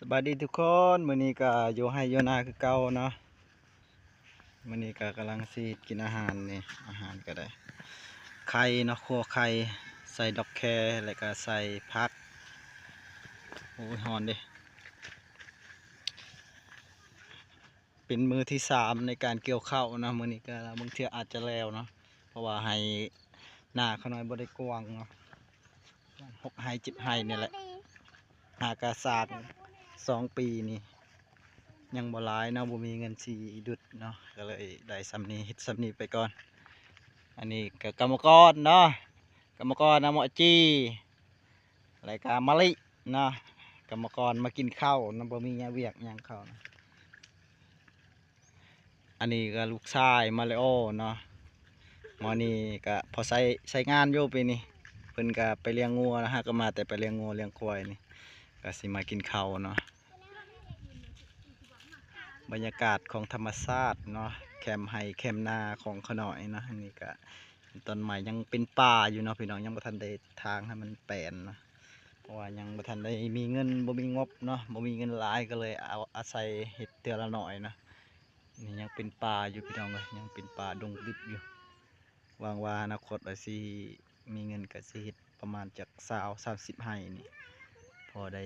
ສະບາຍດີທຸກຄົນ ມື້ນີ້ກໍຢູ່ໄຮ່ຢູ່ນາຄືເກົ່າເນາະ. ມື້ນີ້ກໍກຳລັງຊິເຮັດກິນອາຫານນີ້ ອາຫານກໍໄດ້ ໄຂ່ເນາະ ຂົ້ວໄຂ່ ໃສ່ດອກແຄ ແລ້ວກໍໃສ່ຜັກ. ໂອ້ຍ ຮ້ອນເດ້. ເປັນມື້ທີສາມໃນການກ່ຽວເຂົ້າເນາະ. ມື້ນີ້ກໍບາງເທື່ອອາດຈະແລ້ວເນາະ ເພາະວ່າໄຮ່ນາຂ້ານ້ອຍບໍ່ໄດ້ກວ້າງເນາະ ຫົກໄຮ່ເຈັດໄຮ່ນີ້ແຫຼະ. ຫາກະສາກສອງປີນີ້ຍັງບໍ່ຫຼາຍເນາະ ບໍ່ມີເງິນຊິດຸດເນາະ ກໍເລີຍໄດ້ສ່ຳນີ້ ເຮັດສ່ຳນີ້ໄປກ່ອນ. ອັນນີ້ກໍກຳມະກອນເນາະ ກຳມະກອນນະ ເມາະຈີ ແລ້ວກະມະລິເນາະ ກຳມະກອນມາກິນເຂົ້ານຳ ບໍ່ມີຫຍັງວຽກຫຍັງເຂົານະ. ອັນນີ້ກໍລູກຊາຍມາລິໂອເນາະ ໝໍນີ້ກໍພໍໃຊ້ ໃຊ້ງານຢູ່ປີນີ້ ເພິ່ນກໍໄປລ້ຽງງົວນະ ຫາກໍມາແຕ່ໄປລ້ຽງງົວລ້ຽງຄວາຍນີ້ ກໍຊິມາກິນເຂົ້າເນາະ. ບັນຍາກາດຂອງທຳມະຊາດເນາະ ແຄມໄຮ່ແຄມນາຂອງຂ້ານ້ອຍເນາະ. ອັນນີ້ກໍ ຕອນໃໝ່ຍັງເປັນປ່າຢູ່ເນາະພີ່ນ້ອງ ຍັງບໍ່ທັນໄດ້ຖາງໃຫ້ມັນແປນເນາະ ເພາະວ່າຍັງບໍ່ທັນໄດ້ມີເງິນ ບໍ່ມີງົບເນາະ ບໍ່ມີເງິນຫຼາຍ ກໍເລີຍເອົາອາໄສເຮັດເທື່ອລະໜ້ອຍເນາະ. ນີ້ຍັງເປັນປ່າຢູ່ພີ່ນ້ອງເອີຍ ຍັງເປັນປ່າດົງດຶບຢູ່. ຫວັງວ່າອະນາຄົດວ່າຊິມີເງິນກໍຊິເຮັດປະມານຈັກຊາວ ສາມສິບໄຮ່ນີ້ ພໍໄດ້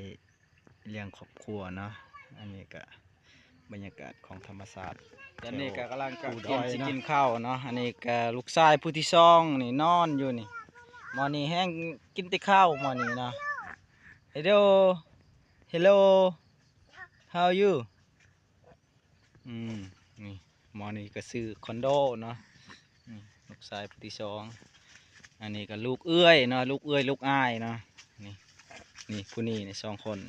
ລ້ຽງຄອບຄົວເນາະ. ອັນນີ້ກໍບັນຍາກາດຂອງທຳມະຊາດ ຕອນນີ້ກໍກຳລັງກະກຽມຊິກິນເຂົ້າເນາະ. ອັນນີ້ກໍລູກຊາຍຜູ້ທີສອງນີ້ນອນຢູ່ນີ້ ໝໍນີ້ແຮງກິນແຕ່ເຂົ້າໝໍນີ້ເນາະ. Hello Hello How are you? ອືມ ນີ້ໝໍນີ້ກໍຊື່ຄອນໂດເນາະ. ນີ້ລູກຊາຍຜູ້ທີສອງ ອັນນີ້ກໍລູກເອື້ອຍເນາະ ລູກເອື້ອຍລູກອ້າຍເນາະ. ນີ້ ນີ້ຜູ້ນີ້ນີ້ສອງຄົນ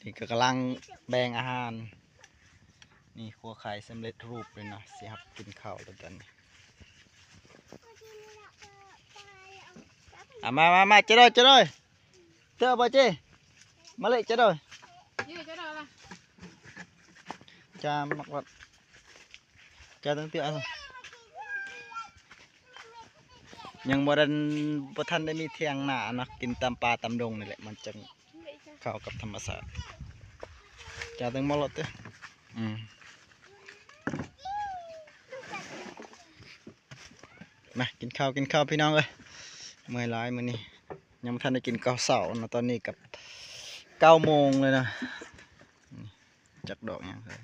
ນີ້ກໍກຳລັງແບ່ງອາຫານ. ນີ້ຄົວໄຂ່ສຳເລັດຮູບເລີຍເນາະ ຊິຮັບກິນເຂົ້າແລ້ວຕອນນີ້. ອາ ມາ ມາ ມາ ເຈໂດຍ ເຈໂດຍ ເຕີບໍ່ເຈ ມາເລີຍ ເຈໂດຍ. ຈາມັກວັດ ຈາຕັ້ງເທື່ອ ຍັງບໍ່ທັນ ບໍ່ທັນໄດ້ມີຖຽງນາເນາະ ກິນຕາມປ່າຕາມດົງນີ້ແຫຼະ ມັນຈັ່ງ ເຂົ້າກັບທຳມະຊາດ. ຈາເຖິງມາໂລດເຕີ ອືມ ມາກິນເຂົ້າ ກິນເຂົ້າພີ່ນ້ອງເອີຍ. ເມື່ອຍຫຼາຍມື້ນີ້ ຍັງບໍ່ທັນໄດ້ກິນເຂົ້າເຊົ້າເນາະ ຕອນນີ້ກັບເກົ້າໂມງເລີຍເນາະ. ຈັກດອກຫຍັງເອີຍ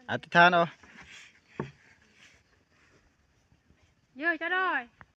ອະທິຖານເອົາ ເຢີ ຈະດອຍ.